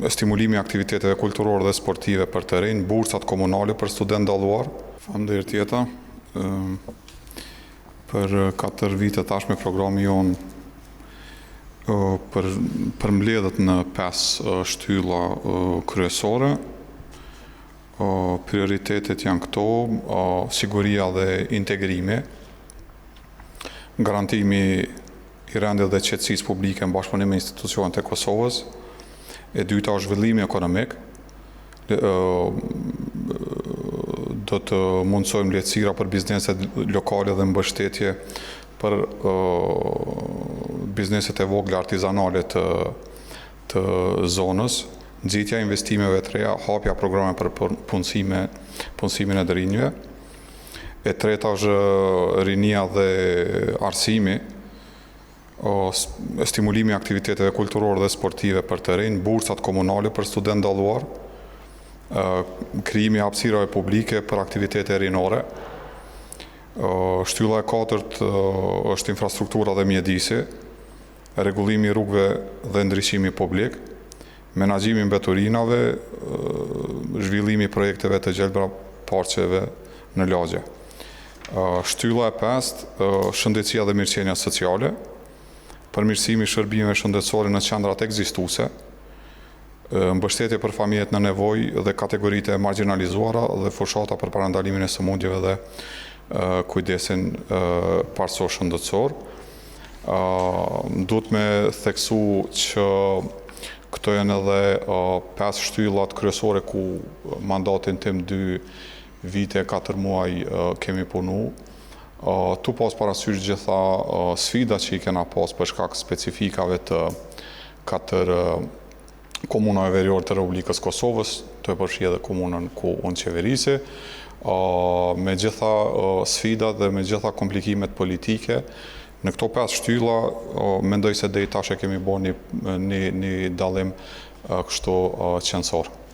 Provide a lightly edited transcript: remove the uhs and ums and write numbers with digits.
Stimulimi i aktiviteteve kulturore dhe sportive për të rinj, bursat komunale për studentë dalluar. Faleminderit Jeta. Për 4 vite tashme programi jonë për përmbledhet në 5 shtylla kryesore. Prioritetet janë këto, siguria dhe integrimi, garantimi i rendit dhe qetësisë publike në bashkëpunim me institucionet e Kosovës. E dyta është zhvillimi ekonomik. Do të mundësojmë lehtësira për bizneset lokale dhe mbështetje për bizneset e vogla artizanale të të zonës, nxitja e investimeve të reja, hapja e programeve për punësime, punësimin e të rinjve. E treta është rinia dhe arsimi, stimulimi i aktiviteteve kulturore dhe sportive për të rinj, bursat komunale për studentë dalluar, krijimi i hapësirave publike për aktivitete rinore. Shtylla e katërt është infrastruktura dhe mjedisi, rregullimi i rrugëve dhe ndriçimi publik, menaxhimi i mbeturinave, zhvillimi i projekteve të gjelbra parqeve në lagje. Shtylla e pestë, shëndetësia dhe mirëqenia sociale, përmirësimi i shërbimeve shëndetësore në qendrat ekzistuese, mbështetje për familjet në nevojë dhe kategoritë e margjinalizuara dhe fushata për parandalimin e sëmundjeve dhe kujdesin parësor shëndetësor. Duhet me theksu që këto janë edhe pesë shtyllat kryesore ku mandatin tim 2 vite e 4 muaj kemi punu. Tu pas parasysh gjitha sfidat që i kena pas për shkak specifikave të katër komunave veriore të Republikës Kosovës, tu e përfshi edhe komunën ku unë qeverisi, me gjitha sfidat dhe me gjitha komplikimet politike, në këto pesë shtylla, mendoj se deri tash e kemi bo një, një, një dallim kështu qenësor.